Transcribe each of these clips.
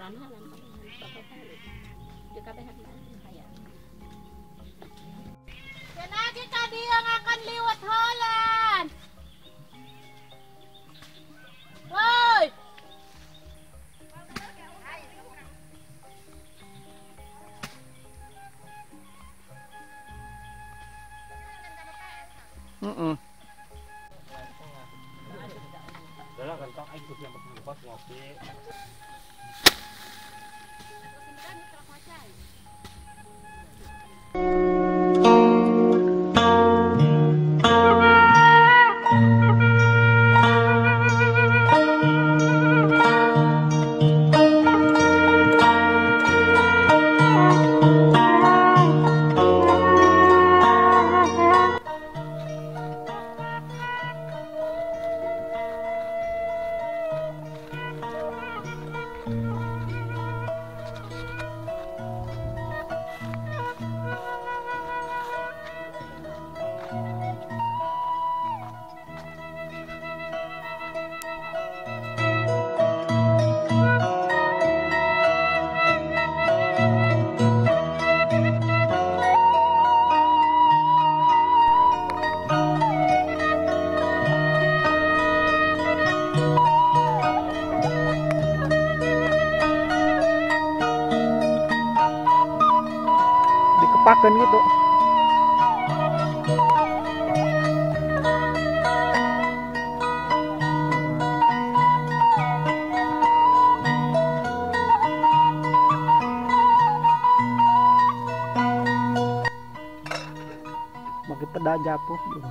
Buran-halan Lagi tadi yang akan liwat halan. Woi. Dikepakan gitu. Makin pedah japuh gitu.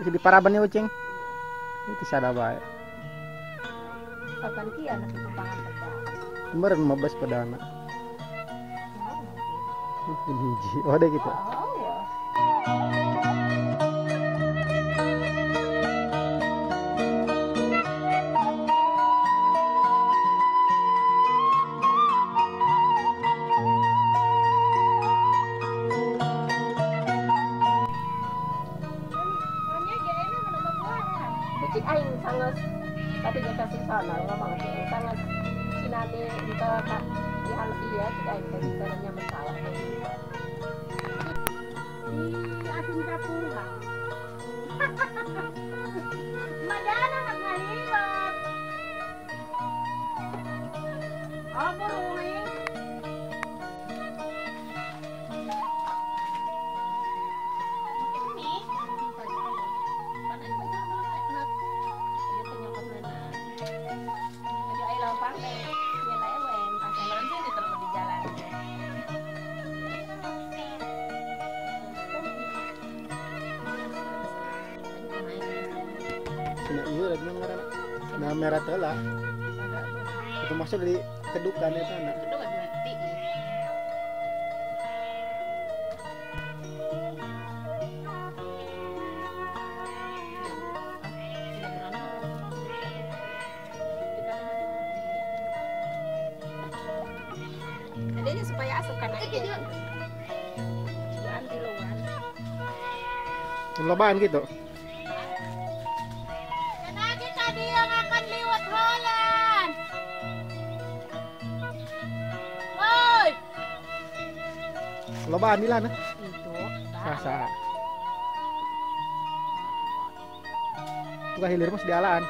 Jadi paraban nih ucing. Itu sada bae. Kapan ki anak tumpangan peda. Kemarin mabas pedana. Ini hiji. Oh, ada gitu. Oh, ya. Cik aing sangat tapi jika susah ngomong aing sangat sinami kita kak di hal iya cik aing tadi caranya masalah di asin capuha Madana nagaliwat oh buruing. Nah, merah telah. Itu maksud di kedukan ya tanah. Kedukan mati. Adanya supaya asup kan aja. Lobaan gitu. Lobaan nila na. Itu. Sasa. Buka hilir mas dialaan.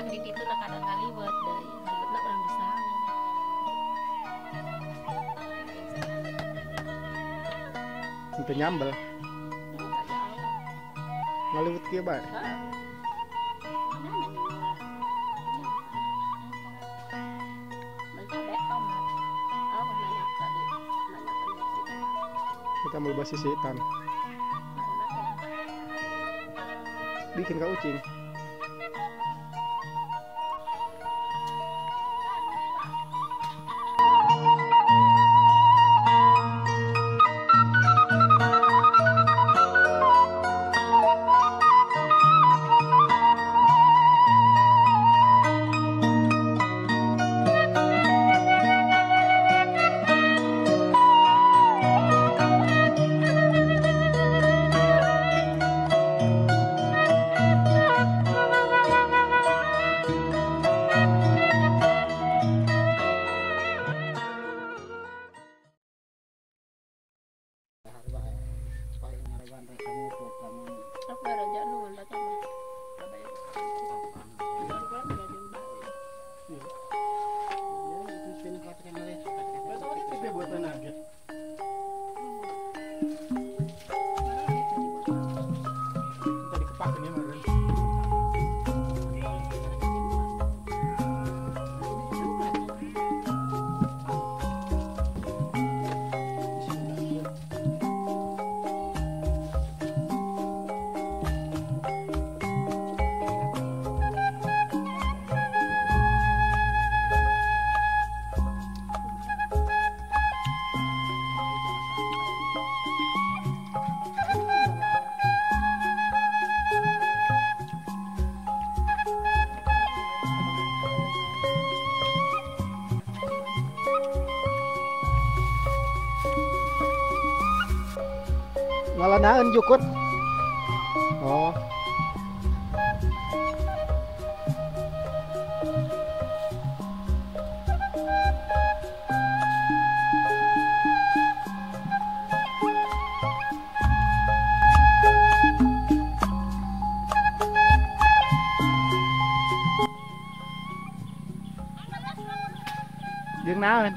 Matak di ditu na kadang ngaliwet deui. Liwetna urang disang. Itu nyambel. Ngaliwet kieu bae. Kita mau basi setan. Bikin kau ucing. Ngalanaan jukut. Oh. Jeung naon?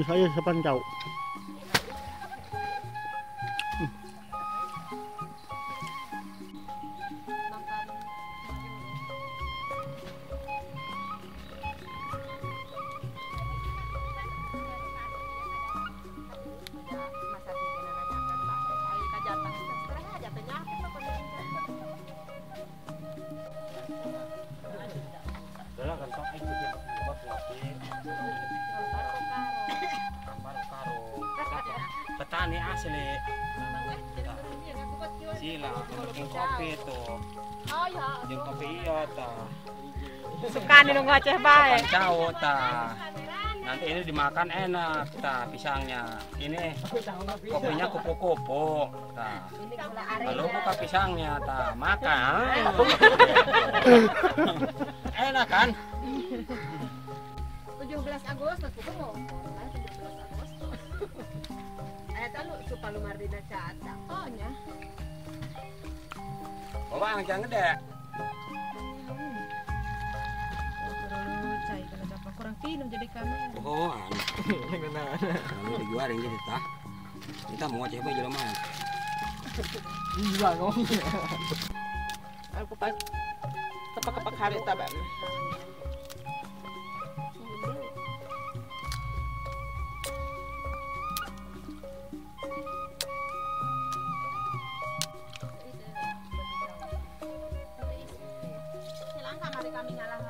Saya sepan jauh. Karo. Asli. Sila, bikin kopi tuh. Bikin kopi iya ta. Suka nih nunggu Aceh bae. Kacau ta. Nanti ini dimakan enak ta pisangnya. Ini kopinya kupu-kupu ta. Lalu buka pisangnya ta, makan. Enak kan? 17 Agustus bukan mau. 17 Agustus. Eta lu Supalumardina caca. Oh nya. Bawa ang jangan gede. Kurang minum jadi kami. Oh, anu. Dijuarin jadi tah. Kita mau coba jelema. Iya ngomong. Aku pas tepak-tepak hari taban. Silang kamari kami ngalah.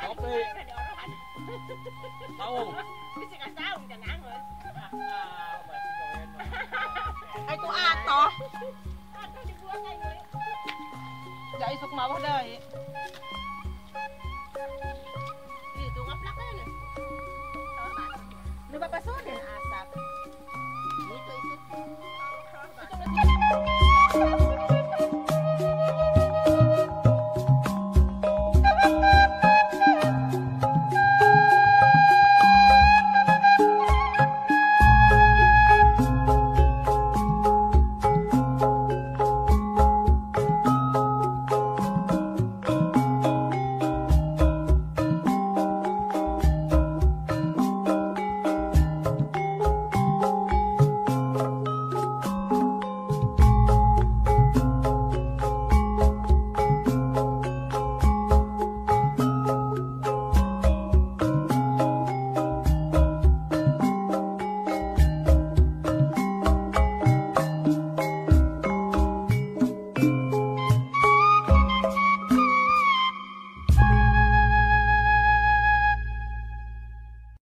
Kopi. Tahu. Bisa tahu jangan angus. Ai ku atoh. Atoh dibuang ai gue. Jai sok mawah deui. Itu ngaplak aja. Nu bapak sore.